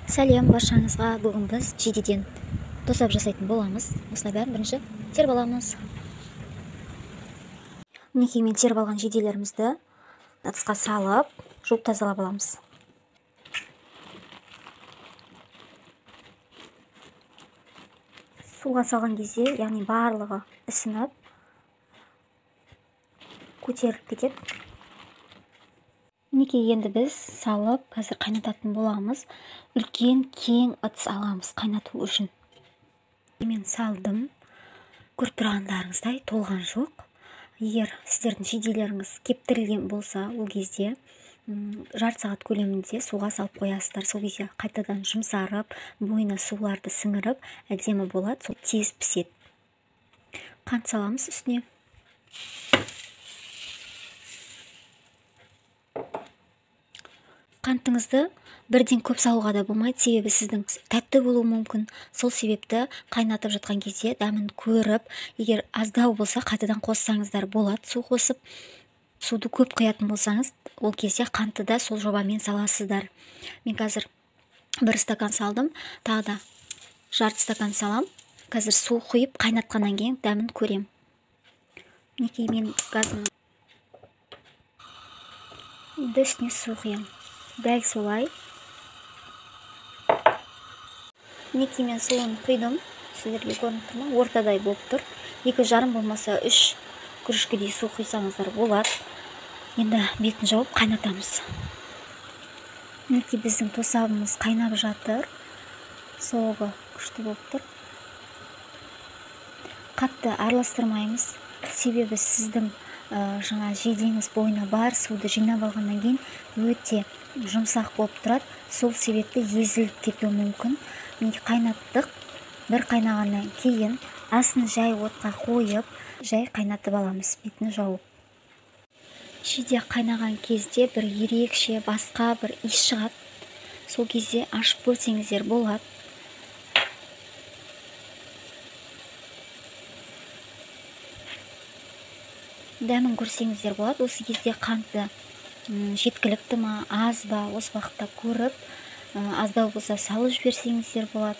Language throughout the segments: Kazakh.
Сәлем баршаңызға. Бүгін біз жидеден тосап жасайтын боламыз. Осылай бәрін бірінші теріп аламыз. Мінекей мен теріп алған жиделерімізді ыдысқа салып, жуып тазалап аламыз. Суға салған кезде, яғни барлығы ісініп, көтеріліп кетеді. Мінекей енді біз салып, қазір қайнататын боламыз. Үлкен кең ыдыс аламыз қайнату үшін. Мен салдым. Көріп тұрғандарыңыздай толған жоқ. Егер сіздердің жиделеріңіз кептірілген болса, ол кезде жарты сағат көлемінде суға салып қоясыздар. Сол кезде қайтадан жұмсарып, бойына суларды сіңіріп, әдемі болады, сол тез піседі. Қант саламыз үстіне. Қантыңызды бірден көп салуға да болмайды, себебі сіздің тәтті болуы мүмкін. Сол себепті қайнатып жатқан кезде дәмін көріп, егер аздау болса қайтадан қоссаңыздар болады, су қосып. Суды көп құятын болсаңыз, ол кезде қантты да сол жобамен саласыздар. Мен қазір бір стакан салдым, тағы да жарты стакан салам. Қазір су құйып қайнатқаннан кейін дәмін көрем. Мінекей мен газым енді үстіне су құямын. Дәл солай. Мінекей мен суын құйдым. Сіздерге көрініп тұр ма? Ортадай болып тұр. 2,5 болмаса 3 күрішкедей су құйсаңыздар болады. Енді бетін жауып қайнатамыз. Мінекей біздің тосабымыз қайнап жатыр. Соғы күшті болып тұр. Қатты араластырмаймыз. Себебі сіздің жаңа жидеңіз бойына бар суды жинап алғаннан кейін өте жұмсақ болып тұрады. Сол себепті езіліп кетуі мүмкін. Мінекей қайнаттық. Бір қайнағаннан кейін асын жай отқа қойып, жай қайнатып аламыз, бетін жауып. Жиде қайнаған кезде бір ерекше басқа бір иіс шығады. Сол кезде ашып көрсеңіздер болады. Дәмін көрсеңіздер болады. Осы кезде қанты жеткілікті ма, аз ба, осы уақытта көріп, аздау болса салып жіберсеңіздер болады.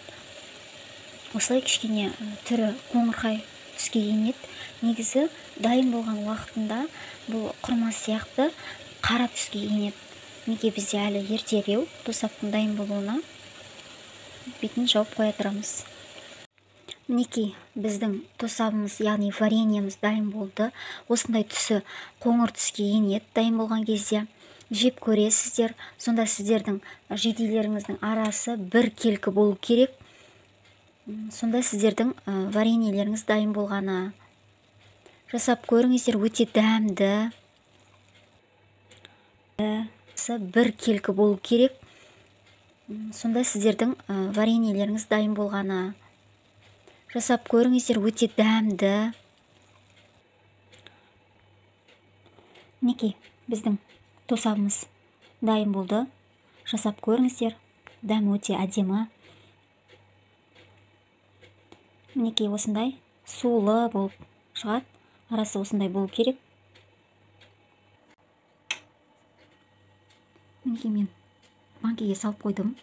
Осылай кішкене түрі қоңырқай түске енеді. Негізі дайын болған уақытында бұл құрма сияқты қара түске енеді. Неге бізде әлі ертереу тосаптың дайын болуына, бетін жауып қоя тұрамыз. Мінекей біздің тосабымыз, яғни вареньеміз дайын болды. Осындай түсі қоңыр түске енеді дайын болған кезде. Жеп көресіздер. Сонда сіздердің жиделеріңіздің арасы бір келкі болу керек. Сонда сіздердің вареньелеріңіз дайын болғаны. Жасап көріңіздер, өте дәмді. Бір келкі болу керек. Сонда сіздердің вареньелеріңіз дайын болғаны. Жасап көріңіздер, өте дәмді. Мінекей біздің тосабымыз дайын болды. Жасап көріңіздер, дәмі өте әдемі. Мінекей осындай сулы болып шығады. Арасы осындай болу керек. Мінекей мен банкеге салып қойдым.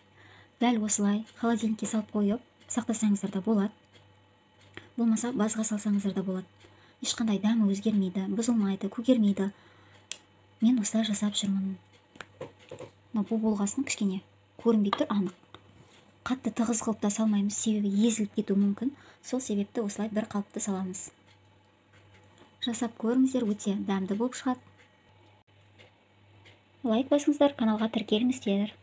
Дәл осылай холодильникке салып қойып сақтасаңыздар да болады. Болмаса базға салсаңыздар да болады. Ешқандай дәмі өзгермейді, бұзылмайды, көгермейді. Мен осылай жасап жүрмін. Мына бу болғасын кішкене көрінбей тұр анық. Қатты тығыз қылып та салмаймыз, себебі езіліп кетуі мүмкін. Сол себепті осылай бір қалыпты саламыз. Жасап көріңіздер, өте дәмді болып шығады. Лайк басыңыздар, каналға тіркеліңіздер.